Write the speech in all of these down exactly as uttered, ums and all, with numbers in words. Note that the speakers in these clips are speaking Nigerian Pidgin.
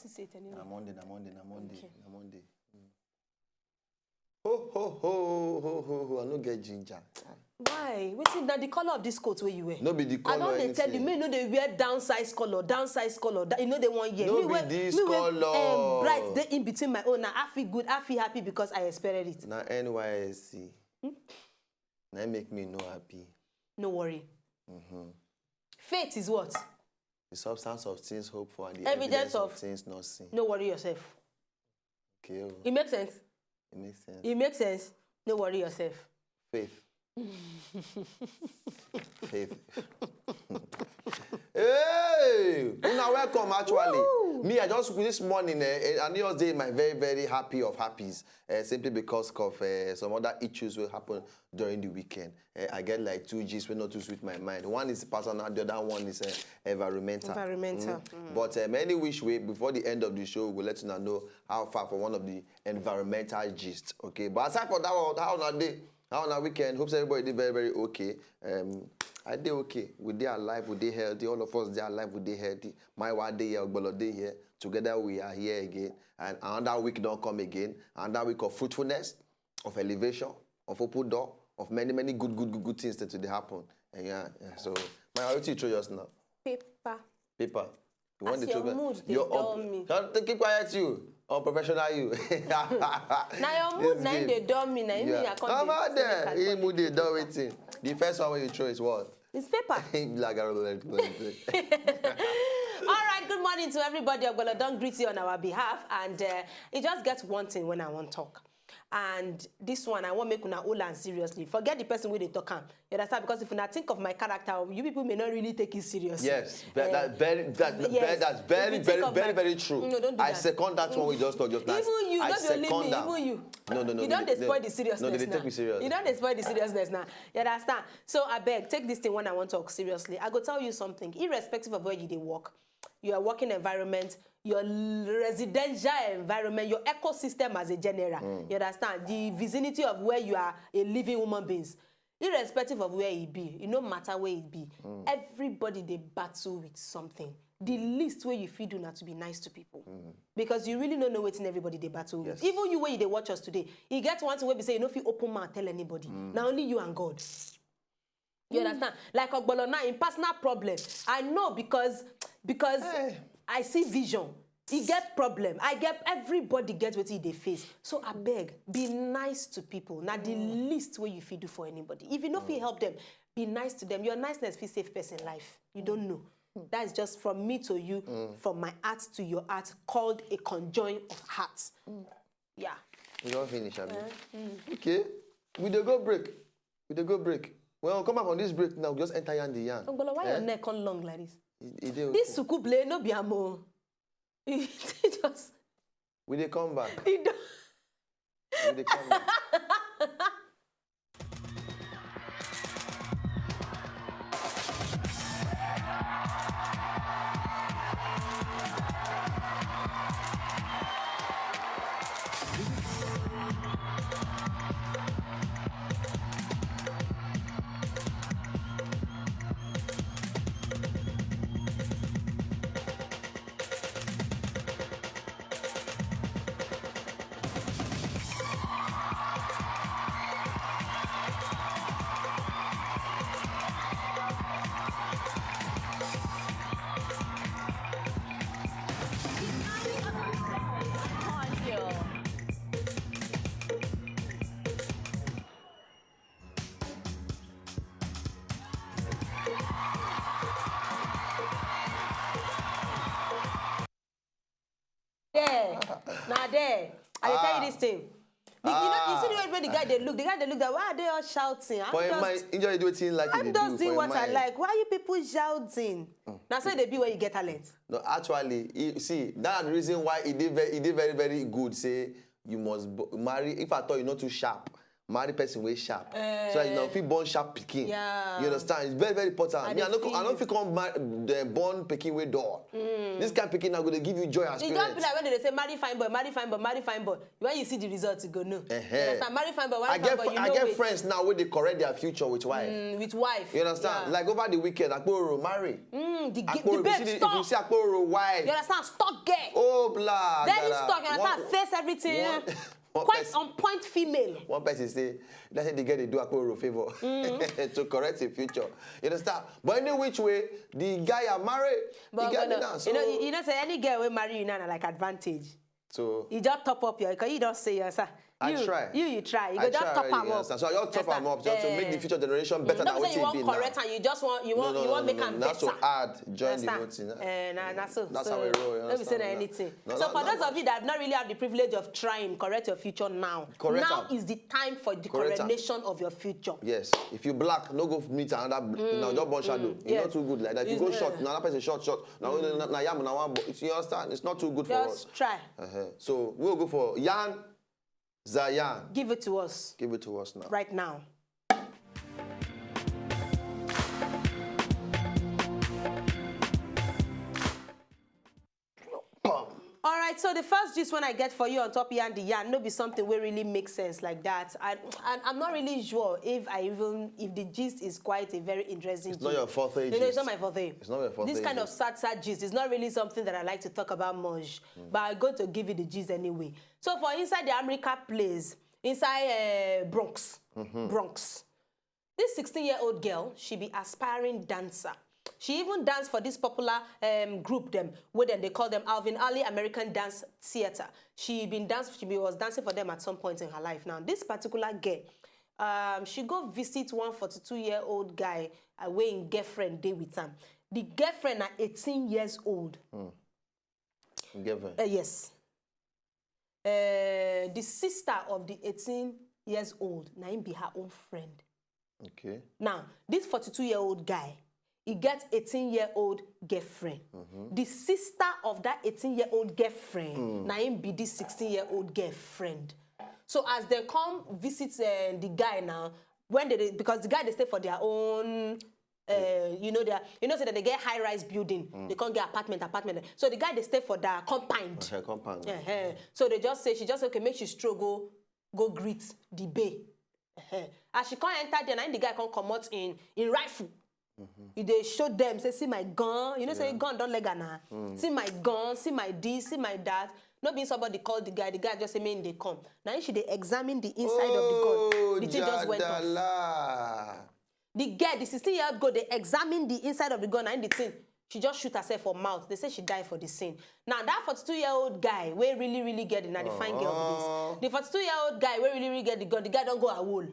to say it anyway. Na Monday, na Monday, na Monday, Okay. na Monday. Mm. Ho, ho, ho, ho, ho, ho. I no get ginger. Why? Wetin na the color of this coat wey you wear? No be the I color don dey tell you, anything. Me no dey wear down size color, down size color. That, you know they want here. No Me be wear, this me wear, color. Um, bright, they in between my own. Now I feel good, I feel happy because I experienced it. Na N Y S C. Na im make me no happy. No worry. Mm-hmm. Faith is what? The substance of things hoped for and the Evidence evidence, of, of- things not seen. No worry yourself. Okay, oh, It makes sense. It makes sense. It makes sense. No worry yourself. Faith. Faith. Hey, una welcome. Actually, me, I just this morning, eh, eh, I just dey my very, very happy of happies, eh, simply because of eh, some other issues will happen during the weekend. Eh, I get like two G's wey not too sweet my mind. One is personal, the other one is eh, environmental. Environmental. But um, any which way, before the end of the show, we'll let you know how far for one of the environmental gist. Okay, but aside from that one, how una dey? How una weekend? Hope say everybody dey very, very okay. Um, I dey okay. We dey alive, we dey healthy. All of us dey alive, we dey healthy. My wife dey here, Ogbolo dey here. Together we are here again. And another week don come again. Another week of fruitfulness, of elevation, of open door, of many, many good, good, good, good things that will happen. And yeah, yeah. So, my, wetin you throw just now? Paper. Paper. You want As the your throw mood dey your dull me. Just keep quiet, you. Unprofessional, you. Na your mood, na im dey dull me. Na im me I come Come dey out say there. make I He come mood dey dey dull wetin. The first one wey you throw is what? It's paper. Like, All right, good morning to everybody. Ogbolo don greet you on our behalf, and uh, e just get one thing wey I wan talk. And this one, I wan make una hold am seriously. Forget the person wey dey talk am. You understand? Because if una think of my character, you people may not really take it seriously. Yes, ve- Eh, that very, that, yes. that's very, If you very, think of very, my- very true. No, don't do I that. Second that one we just talked just now. Even you, I not be only second me, that. Even you. No, no, no, You no, don dey no, spoil the seriousness No, they now. Take me serious. You don dey spoil the seriousness now. You understand? So I beg, take this thing when I wan talk seriously. I go tell you something. Irrespective of where you dey work, your working environment, your l- residential environment, your ecosystem as a general. You understand? The vicinity of where you are a living human beings. Irrespective of where e be, e no matter where e be, everybody dey battle with something. The least way you fit do na to be nice to people. Because you really no know wetin everybody dey battle with. Yes. Even you wey you dey watch us today, e get one thing wey be say you no fit open mouth tell anybody. Na only you and God. You understand? Like Ogbolo now, in personal problem, I know because because Eh. I see vision. E get problem. I get everybody get wetin e dey face. So abeg, be nice to people. Na the least way you fit do for anybody. If you no fit help them, be nice to them. Your niceness fit save person life. You don't know. That's just from me to you, from my heart to your heart, called a conjoin of hearts. Yeah. You don finish, abi? Okay. We dey go break. We dey go break. When we come back from this break now, we just enter yarn the yarn. Ogbolo, why Eh? Your neck come long like this? E- e dey okay. This suku play no be amo. Just We dey come back. e don. We dey come back. There. Na there. I dey tell you this thing. The, you know, you see the way wey the guy dey look. The guy dey look that. Why are they all shouting? I'm For him just, mind, enjoy do wetin like I'm you just do. doing For what him I mind. Like. Why are you people shouting? Na so e dey be when you get talent. No, actually, you see, that's the reason why e dey very, e dey very, very good. Say you must b- marry. If at all you no too sharp, Marry person wey sharp. So that you know, fit born sharp pikin. Yeah. You understand? It's very, very important. I Me, I dey no, co- I feel no fit come mar- dem born pikin wey dull. This kind pikin na go dey give you joy and E just be spirit. Like when they say marry fine boy, marry fine boy, marry fine boy. When you see the result, you go know. You Ehen. Understand? Marry fine boy, marry I fine get boy. fr- You I know get wait. Friends now wey dey correct their future with wife. Mm, with wife. You understand? Yeah. Like over the weekend, Akporo marry. Mm, the, gi- Akporo, the if you see babe the, if you stuck. See Akporo wife. You understand? Stuck girl. Oh, blah. Very Dada. Stuck. You understand? One- Face everything. one- one Point person- on point female. One person say, let's say the girl dey do Akporo favor to correct the future. You understand? But any which way, the guy are married. But, You get but me no, now? So, you know, you, you know, say any girl will marry you now na like advantage. so You just top up your, because you don't say yes, sir. I You, try. You, you try. You I go just try top already, am you up. understand? So I just top am Understand? Up just to make the Eh. Future generation Mm, better no than be say you wetin e want be now. Correct and you just want you want No, you no, want no, make no, am that's so better. Hard. Join the Understand? whole thing. Eh, na, na so. That's So, how we roll, you No be say understand? Anything. No, So no, for no, those no. Of you that have not really had the privilege of trying correct your future now, Correct now am. Is the time for the Correct am. Coronation of your future. Yes, if you black, no go meet another. Bl- now just born shadow. Mm, You're yes. Not too good like that. If you It's- go short, eh. Now that person short, short. Now, now, now, yam, now one. Bo- you understand? It's not too good for us. Just try. Uh-huh. So we'll go for Yan Zayan. Give it to us. Give it to us now. Right now. Pam. All right, so the first gist when I get for you on top here and the yarn, no be something where really makes sense like that. I, I, I'm not really sure if I even if the gist is quite a very interesting. It's not your forte. No, no, it's Gist. Not my forte. It's not your forte. This kind of Gist. Sad, sad gist is not really something that I like to talk about much, but I'm going to give you the gist anyway. So for inside the America place, inside uh, Bronx, Mm-hmm. Bronx, this sixteen-year-old girl, she be aspiring dancer. She even danced for this popular um, group them, where then they call them Alvin Ailey American Dance Theater. She been dance, she be, was dancing for them at some point in her life. Now, this particular girl, um, she go visit one forty-two-year-old guy, uh, wey im girlfriend dey with am. The girlfriend na eighteen years old. Given. Uh, yes. Uh, the sister of the eighteen years old, na him be her own friend. Okay. Now, this forty-two-year-old guy, he get eighteen-year-old girlfriend. The sister of that eighteen-year-old girlfriend, na him be this sixteen-year-old girlfriend. So as they come visit uh, the guy now, when they dey- because the guy they stay for their own. Uh, you know they are, you know say that they get high rise building, they can't get apartment apartment. So the guy they stay for their compound. Her compound. Uh-huh. So they just say she just say, okay, make she struggle go greet the bay. Uh-huh. As she can't enter there, and the guy can't come out in in rifle. He dey show them say see my gun. You know say gun don't leg her now. See my gun, see my this, see my that. No be somebody call the guy. The guy just say make they come. Now she dey examine the inside of the gun. The thing just went off. Jadala. The girl, the sixteen-year-old girl, they examine the inside of the gun and the thing. She just shoot herself for mouth. They say she died for the scene. Now that forty-two-year-old guy, where really really get the now the fine girl with this. The forty-two-year-old guy, where really really get the gun, the guy don't go a wall.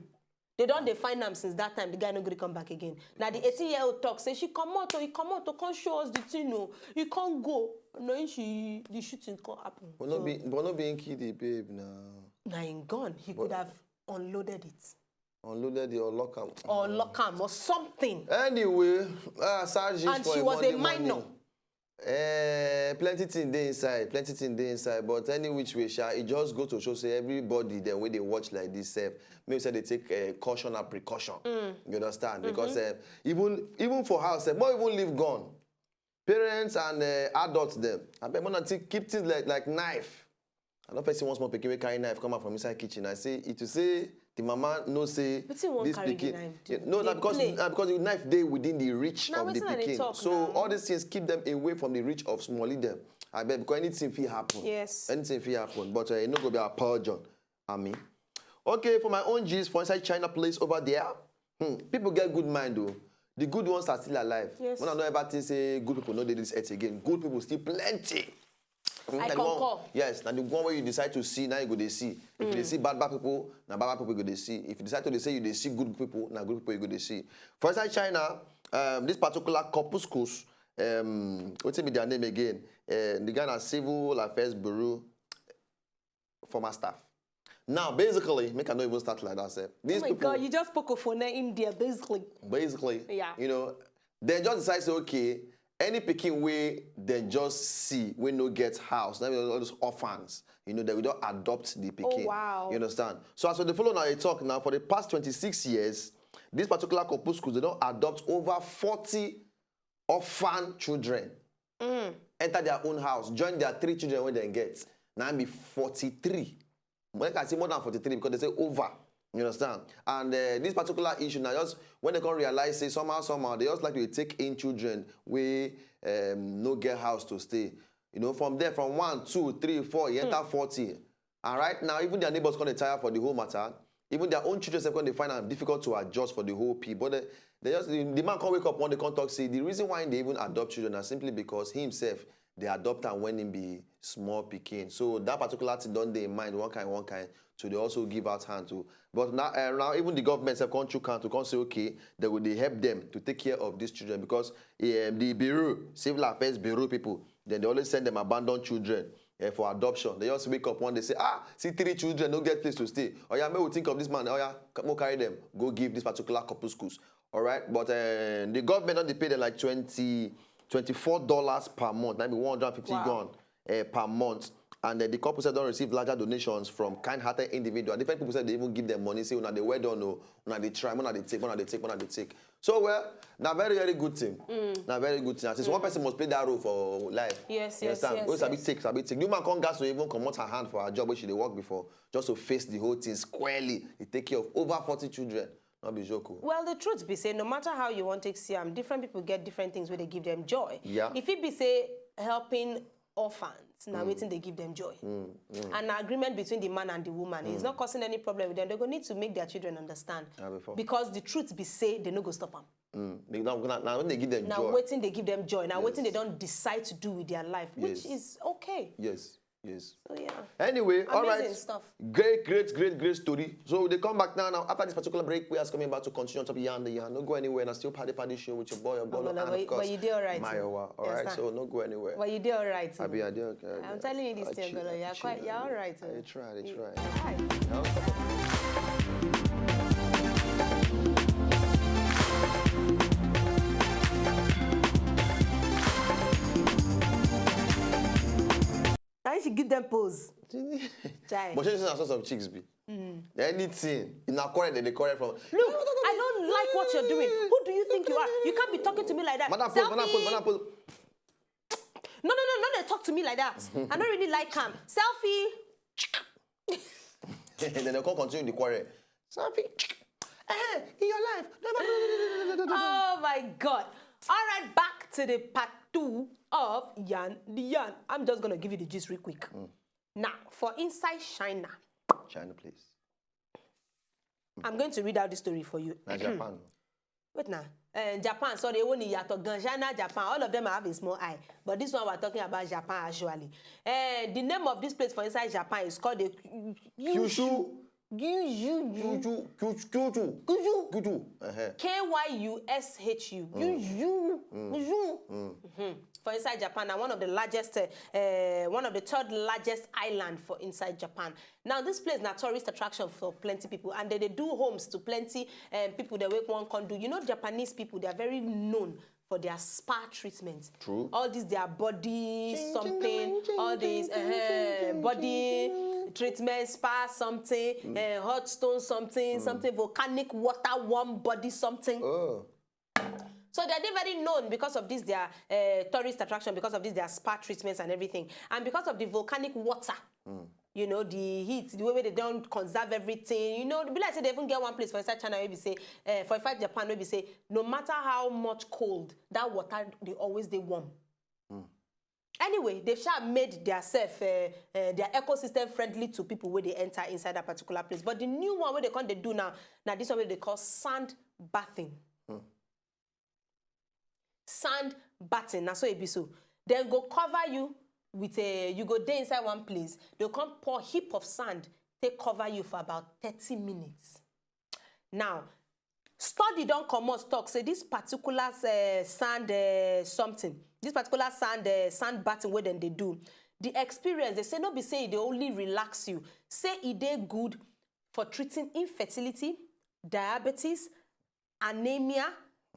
They don't define them since that time. The guy no gree come back again. Now the eighteen-year-old talk say she come out, oh, he come out to come show us the thing. No, he can't go. No, she the shooting can't happen. But not be, but not being kid, the babe now. Now in gun, he could have unloaded it Unloaded the or lock am. Or lock am or something. Anyway, uh, sad gist And for she a was a Monday minor. Morning. Eh, plenty thing dey inside. Plenty thing dey inside. But any which way, sha, it just go to show say everybody then wey dey watch like this, sef, make sure they take uh, caution and precaution. You understand? Because uh, even even for house, sef, not even leave gun. Parents and uh, adults them. I bet wanna take, keep things like like knife. I don't person once more pikin wey carry knife come out from inside kitchen. I say it to say the mama know say Wetin you wan this carry the pikin. Knife do? No, Dey na because play. Na because the knife dey within the reach Na of the wetin I dey pikin. Talk So now. All these things keep them away from the reach of smallie them. I bet because anything fit happen. Yes. Anything fit happen, but uh, e no go be our Paul John. Ami. Okay, for my own gist for inside China place over there, hmm, people get good mind though. The good ones are still alive. Yes. When I know ever think say good people no dey this earth again, good people still plenty. Hmm, I na the one- concur. Yes, now the one where you decide to see, now you go dey see. If you dey see bad bad people, now bad bad people you go dey see. If you decide to dey say you dey see good people, now good people you go dey see. For inside China, um, this particular corpuscus, um, what's it be their name again? Uh, the guy na civil affairs bureau former staff. Now, basically, make I no even start like that. Sef. Oh These my people, God, you just spoke of for India, basically. Basically, Yeah. You know, they just decide say okay, any pikin wey dem just see, wey no get house, na all those orphans, you know, dem go just adopt the pikin. Wow. You understand? So as for the follow now, I talk now, for the past twenty-six years, this particular corpuscles, they don adopt over forty orphan children, enter their own house, join their three children wey dem get. Na be forty-three. When I say more than forty-three, because they say over. You understand? And uh, this particular issue now, just when they come realize, say, somehow, somehow, they just like to take in children wey um, no get house to stay. You know, from there, from one, two, three, four, e enter forty. And right now, even their neighbors come dey tire for the whole matter. Even their own children sef come dey find am difficult to adjust for the whole P. But the, they just the, the man come wake up one day, come talk say the reason why they even adopt children na simply because he himself dey adopt am when he be small pikin. So that particular thing don dey in mind, one kind, one kind, to dey also give out hand to. But now, uh, now even the government sef come chook hand to come say, okay, they go dey help them to take care of these children because um, the bureau, civil affairs bureau people, then they always send them abandoned children uh, for adoption. They just wake up one day, say, ah, see three children, no get place to stay. Oh yeah, make we think of this man. Oh yeah, make we carry them, go give this particular corpuscles. All right, but uh, the government don dey pay them like twenty, twenty-four dollars per month. That be one hundred fifty Wow. gon uh, per month. And uh, the couple sef don receive larger donations from kind-hearted individuals. Different people sef dey even give them money, say, una dey well done o, una dey try, una dey take, una dey take, una dey take. So well, na very, very good thing. Na very good thing. As one person must play that role for life. Yes, You yes, understand? yes, Wey sabi yes. take, sabi take. The woman come gas to even comot her hand for her job wey she dey work before, just to face the whole thing squarely. Dey take care of over forty children. No be joke o. Well, the truth be say, no matter how you want to see am, different people get different things wey dey give them joy. Yeah. If it be say helping orphans, na wetin dey give them joy. And na agreement between the man and the woman. It's not causing any problem with them. They go need to make their children understand. Na before. Because the truth be say, they no go stop am. Mm. They, na, na, na when they give them Na joy. Wetin dey give them joy. Na wetin they Yes. Don decide to do with their life, which Yes. Is okay. Yes, yes. So yeah. Anyway, all Amazing right. Stuff. Great, great, great, great story. So they come back now. Now after this particular break, we are coming back to continue on top of Yarn the Yarn. No go anywhere. And I still Paddy Paddy show with your boy, your boy, Ogolo, and but of you- course, but you dey all right. Mayowa. All Yes, right, sir. So no go anywhere. But you dey all right. Abi, I dey okay. I'm telling you this I thing, chill, Ogolo. I You're quite, chill. you're all right. I dey try, I dey try. Hi. No? Now you should give them pose. Chai. But you know, some of chicks be anything. In a quarrel, they quarrel from. Look, I don't like what you're doing. Who do you think you are? You can't be talking to me like that. Madam, pose, madam, pose, madam, pose. No, no, no, no, they talk to me like that. I don't really like him. Selfie. Then they can't continue the quarrel. Selfie. Eh, in your life. Oh my God. All right, back to the part two of Yarn the Yarn. I'm just going to give you the gist real quick. Now, for inside China, China, please. I'm going to read out the story for you. Na Japan. Wait now. Uh, Japan, sorry, èwo ni ìyàtọ̀ gan, China, Japan, all of them have a small eye. But this one we're talking about Japan actually. Uh, the name of this place for inside Japan is called the Kyushu. Kyushu. Kyushu. Kyushu. Kyushu. Kyushu. Uh-huh. K Y U S H U. Kyushu. Kyushu. Mhm. For inside Japan, na one of the largest, uh, uh, one of the third largest island for inside Japan. Now, this place na tourist attraction for plenty people, and they, they do homes to plenty um, people that we one can do. You know, Japanese people, they are very known for their spa treatment. True. All this, their body something, all these uh, body treatment, spa something, uh, hot stone something, something volcanic water, warm body something. Oh. So they're very known because of this, their uh, tourist attraction, because of this, their spa treatments and everything, and because of the volcanic water. You know, the heat, the way they don't conserve everything. You know, be like say they even get one place for inside China, maybe say, uh, for inside Japan, maybe say, no matter how much cold, that water they always they warm. Anyway, they shall made their self, uh, uh, their ecosystem friendly to people where they enter inside that particular place. But the new one where they come they do now, now this one where they call sand bathing. Sand bathing, na so e be so. Then go cover you with a, you go dey inside one place. They come pour heap of sand, take cover you for about thirty minutes. Now, study don comot talk say this particular uh, sand uh, something, this particular sand uh, sand bathing wey dem dey do, the experience they say no be say e dey only relax you, say e dey good for treating infertility, diabetes, anemia,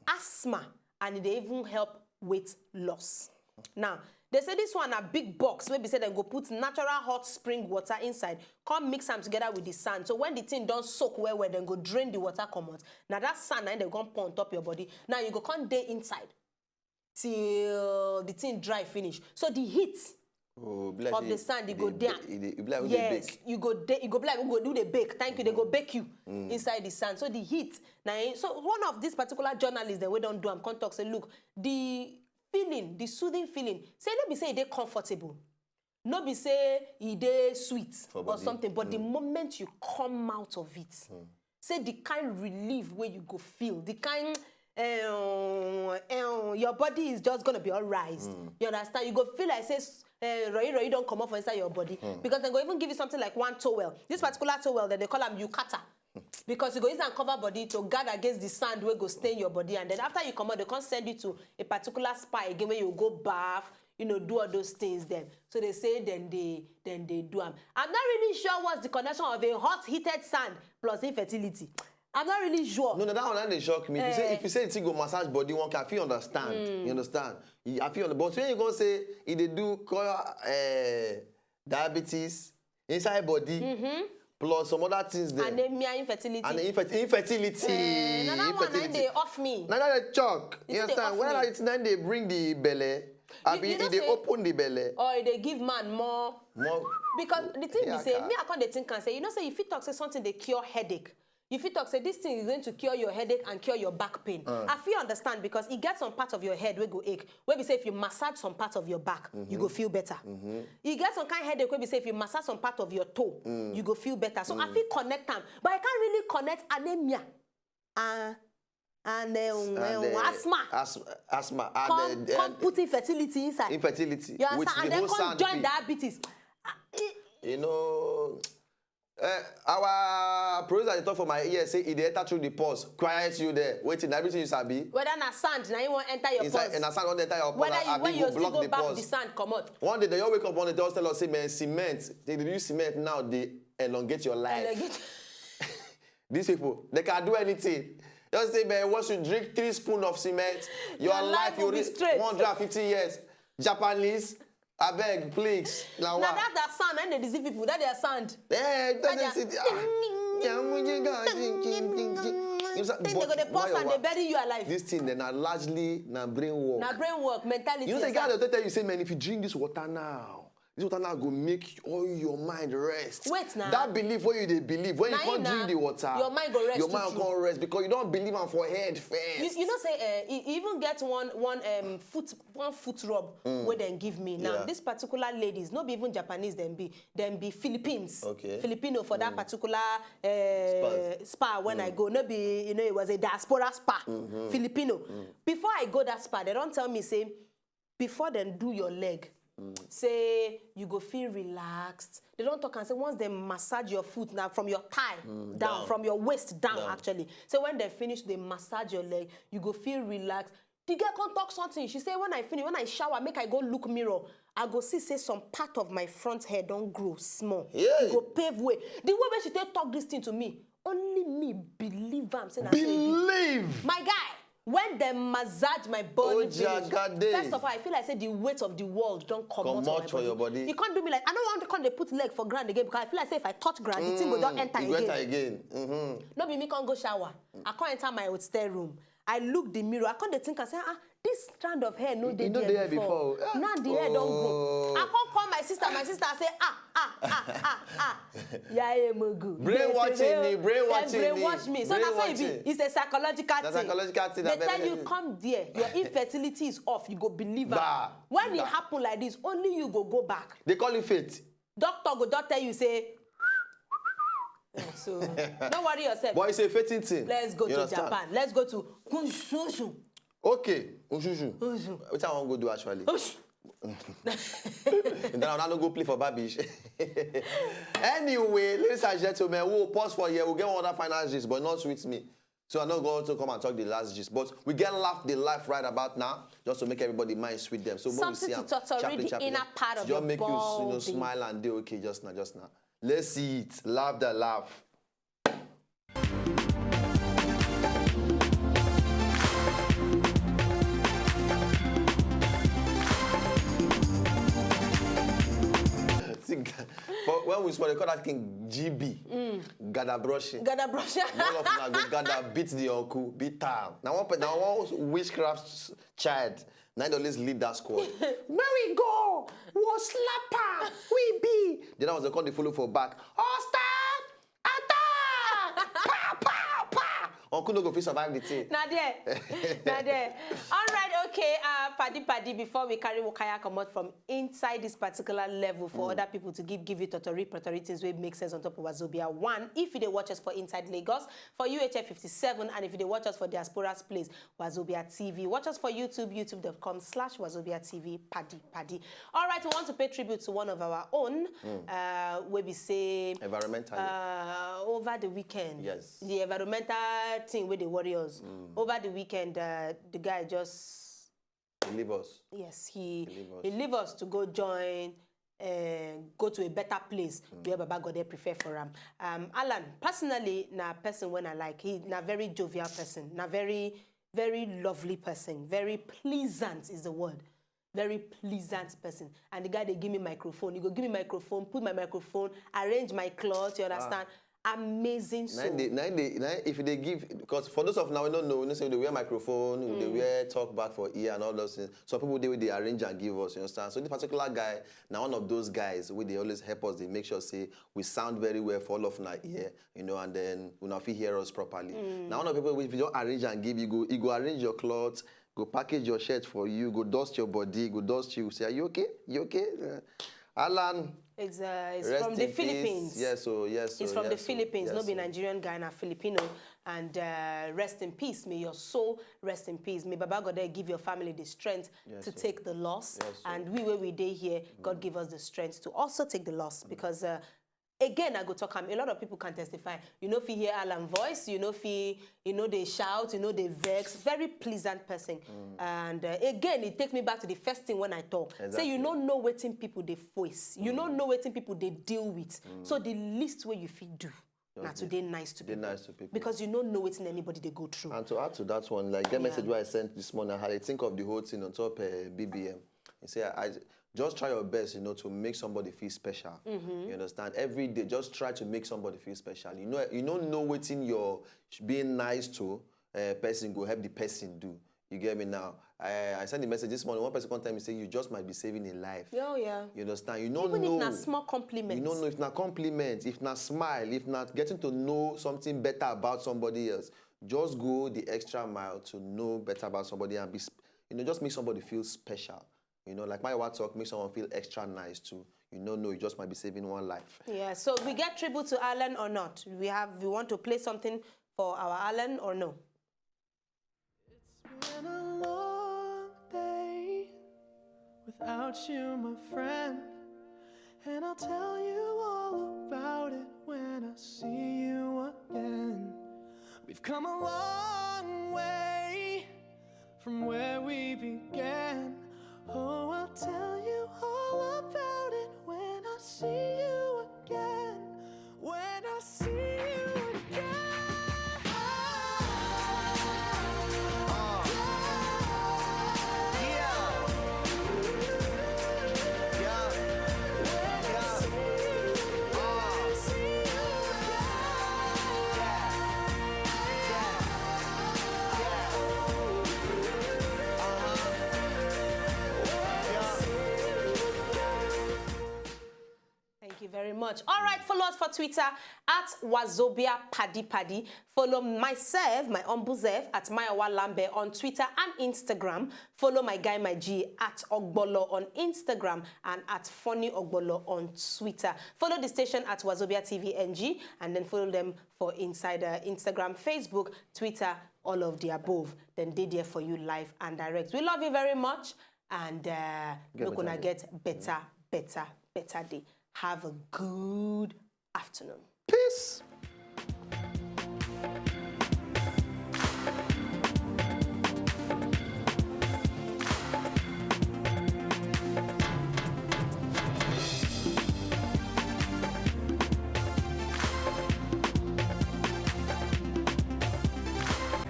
asthma, and e dey even help weight loss. Now, they say this one a big box wey be say dem go put natural hot spring water inside, come mix am together with the sand. So when the thing don soak well well, dem go drain the water comot. Na that sand na im dem go come pour on top your body. Now you go come dey inside till the thing dry finish. So the heat Oh, be like of say the sand, e e go dey dey. ba-, e dey, e be like we dey Yes, bake. You go dey, you go be like we go do the bake. Thank you. They go bake you inside the sand. So the heat. Now, so one of these particular journalists, dem wey don do am, come talk say, look, the feeling, the soothing feeling, say no be say e dey comfortable, no be say e dey sweet For or body. Something, but the moment you come out of it, say the kind relief wey you go feel, the kind um, um, your body is just gonna be alright. You understand? You go feel like say uh, royi royi don comot for inside your body, because dem go even give you something like one towel. This particular towel, dem dey call am yukata, because you go use am cover body to guard against the sand wey go stain your body, and then after you comot, dem come send you to a particular spa again where you go bath, you know, do all those things dem. So they say dem dey, dem dey do am. I'm not really sure what's the connection of a hot heated sand plus infertility. I'm not really sure. No, no, that one na dey shock me. If you say, Eh. If you say the thing go massage body, one can fit understand. You understand? You, I feel, but when you go say e dey do call uh, diabetes inside body plus some other things there. Anemia, infertility. And infer- infertility. Eh, na that one na Infertility. Dey off me. Na that dey shock. It You dey understand? off When me. I then they bring the belly, I You- be you know e dey say- open the belly. Or e dey give man more. More. Because the thing Yeah, be say, ka- me I come dey think and say, you know say if you talk say something dey cure headache, if you talk say this thing is going to cure your headache and cure your back pain, I feel understand, because e get some part of your head wey go ache, wey be say if you massage some part of your back, you go feel better. E get some kind headache wey be say if you massage some part of your toe, you go feel better. So I feel connect am, but I can't really connect anemia and and, um, And, um, uh, asthma. Asthma. Asthma. And, Come, uh, come and put infertility inside. infertility. You With understand? And the then whole come sand join thing. Diabetes. Ah, e- You know, uh, our producer dey talk for my ear say e dey enter through the pores. Quiet you there. Waiting, everything you sabi. Whether na sand na you wan enter your Inside, pores. And na sand wan enter your pores. Whether Abi you when go you still block go the baff pores. The sand comot. One day they all wake up one day, they all tell us say, man, cement. They dey use cement now. They elongate your life. Elongate- These people, they can do anything. Just say, man, once you drink three spoon of cement, your, Your life, life you will be reach straight. One hundred fifty years. Japanese, abeg, please. Now Na what? That that sand na dey deceive people. That their sand. Eh, it doesn't That sit. their- Ah. You know, Thing they but go dey why pause your and wa- they bury you alive. This thing, then, are largely na brain work. Na brain work, mentality. You know, say Yes, guys sir. Dey tell you say, man, if you drink this water now, this water now go make all your mind rest. Wait now. That belief wey you dey believe, when you Na come him drink na. The water, Your mind go rest Your too mind true. Come rest because you don believe am for head first. You, you know say uh, e e even get one one um, foot one foot rub wey dem give me. Now Yeah. These particular ladies, no be even Japanese dem be, dem be Philippines. Okay. Filipino for that particular uh, spa when I go. No be, you know, it was a diaspora spa. Filipino. Before I go that spa, they don tell me say before dem do your leg, say you go feel relaxed. They don talk and say once dem massage your foot now from your thigh down, Down. From your waist down, Down. Actually. So when dem finish dey massage your leg, you go feel relaxed. The girl come talk something. She say when I finish, when I shower, make I go look mirror, I go see say some part of my front hair don grow small. Yeah. E go pave way. The way wey she take talk this thing to me, only me believe am. Say na so e be. Believe. My guy, when dem massage my body finish, Ojagade. First of all, I feel like say the weight of the world don comot Comot for your body. You can't do me like, I no want to come dey put leg for ground again because I feel like say if I touch ground, the thing go don enter You again. Enter again. Mm-hmm. No be me come go shower. I come enter my hotel room. I look the mirror. I come dey think and say, ah, this strand of hair no dey E no there dey here before. Before. Ah, Now the hair don grow. oh. I come call my sister. My sister say, ah, ah, ah, ah, ah. Yeah, yeah, mogu. Brainwashing me, brainwashing Dem me, brainwash me. So that's how e be. Brainwashing. It's a psychological Na thing. Psychological thing. They Abeg, tell make you I- Come there, your infertility is off. You go believe am. Bah. When it Bah. Happen like this, only you go go back. They call it faith. Doctor go don tell you say. So don't worry yourself. But it's a fating thing. Let's go You to understand? Japan. Let's go to Kunshunshu. Okay, Ushushu. Unshu. Which I wan go do actually. Ush. Then I no go play for Babish. Anyway, ladies and gentlemen, we'll pause for here. We'll get one other final gist, but not with me. So I no go to come and talk the last gist, but we get laugh the life right about now, just to make everybody mind sweet them. So when we Something see to am, totori chappy, the chappy, inner part of just your make you, you know, body. Smile and dey okay just now, just now. Let's see it. Laugh the laugh. For when we small, they call that thing G B. Gather brushing. Gather brushing. All of una go gather, beat the uncle, beat am. Now one, pe- now one witchcraft child. Now they always lead that squad. Where we go? We slap am. We be. Then I was the call the follow for back. All star, attack! Pa pa pa! Uncle no go fit survive the thing. Na there. Na there. All right, okay. Uh, paddy paddy, before we carry Wakaya comot from inside this particular level for other people to give give you totori totori things wey make sense on top of Wazobia one. If you dey watch us for inside Lagos, for U H F fifty-seven, and if you dey watch us for diaspora's place, Wazobia T V. Watch us for YouTube, youtube dot com slash Wazobia T V, paddy paddy. All right, we want to pay tribute to one of our own, uh, wey be say, Environmental. Uh, over the weekend. Yes. The environmental thing with the warriors. Over the weekend, uh, the guy just He leave us. Yes, he He leave us. He leave us to go join, uh, go to a better place where Baba God dey prepare for him. Um, Alan, personally, na person when I like. He na very jovial person, na very, very lovely person, very pleasant is the word. Very pleasant person. And the guy, they give me microphone. He go give me microphone, put my microphone, arrange my cloth, you understand? Amazing soul. Nine day, nine day, nine, if they give, because for those of now, we don't know, we know say they wear microphone, they wear talk back for ear and all those things. Some people, they, they arrange and give us, you understand? So this particular guy, now one of those guys, we they always help us, they make sure say we sound very well for all of our ear, you know, and then we not fit hear us properly. Now one of the people, if you don't arrange and give, you go, you go arrange your cloth, go package your shirt for you, go dust your body, go dust you. Say, are you okay? You okay? Uh, Alan, it's, uh, it's from the Philippines. Yes, so yes, so, it's from the Philippines, yes, not be so. Nigerian guy, na Filipino. And uh, rest in peace. May your soul rest in peace. May Baba God give your family the strength to take the loss. Yes, so. And we, where we day here, God give us the strength to also take the loss because uh, again, I go talk am. A lot of people can testify. You know, if you hear Alan voice, you know, if you, you know, they shout, you know, they vex. Very pleasant person. And uh, again, it takes me back to the first thing when I talk. Say you don't know wetin people they face. You don't know wetin people they deal with. So the least way you fit do na to dey nice to people. Dey nice to people. Because you don't know wetin anybody they go through. And to add to that one, like that message where I sent this morning, I had to think of the whole thing on top uh, B B M. You say, I, I just try your best, you know, to make somebody feel special. You understand? Every day, just try to make somebody feel special. You know, you don't know wetin your sh- being nice to a person go help the person do. You get me now? I, I sent the message this morning. One person come tell me say you just might be saving a life. Oh yeah. You understand? You don't Even know. If na small compliment. You don't know if na compliment, if na smile, if na getting to know something better about somebody else. Just go the extra mile to know better about somebody and be, sp- you know, just make somebody feel special. You know, like my wife talk, make someone feel extra nice too. You don't know, you just might be saving one life. Yeah, so we get tribute to Alan or not? We have, we want to play something for our Alan or no? It's been a long day without you, my friend. And I'll tell you all about it when I see you again. We've come a long way from where we began. Oh, I'll tell you all about it when I see you again. When I see you again. Thank you very much. All right, follow us for Twitter at Wazobia Paddy Paddy. Follow myself, my humble self, at Mayawa Lambe on Twitter and Instagram. Follow my guy, my G, at Ogbolo on Instagram and at Funny Ogbolo on Twitter. Follow the station at Wazobia T V N G and then follow them for inside uh, Instagram, Facebook, Twitter, all of the above. Then they there for you live and direct. We love you very much and uh, make una get better, better, better day. Have a good afternoon. Peace.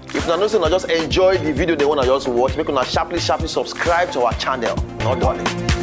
If una know say una just enjoy the video they wanna just watch, make una sharply, sharply subscribe to our channel. Not done.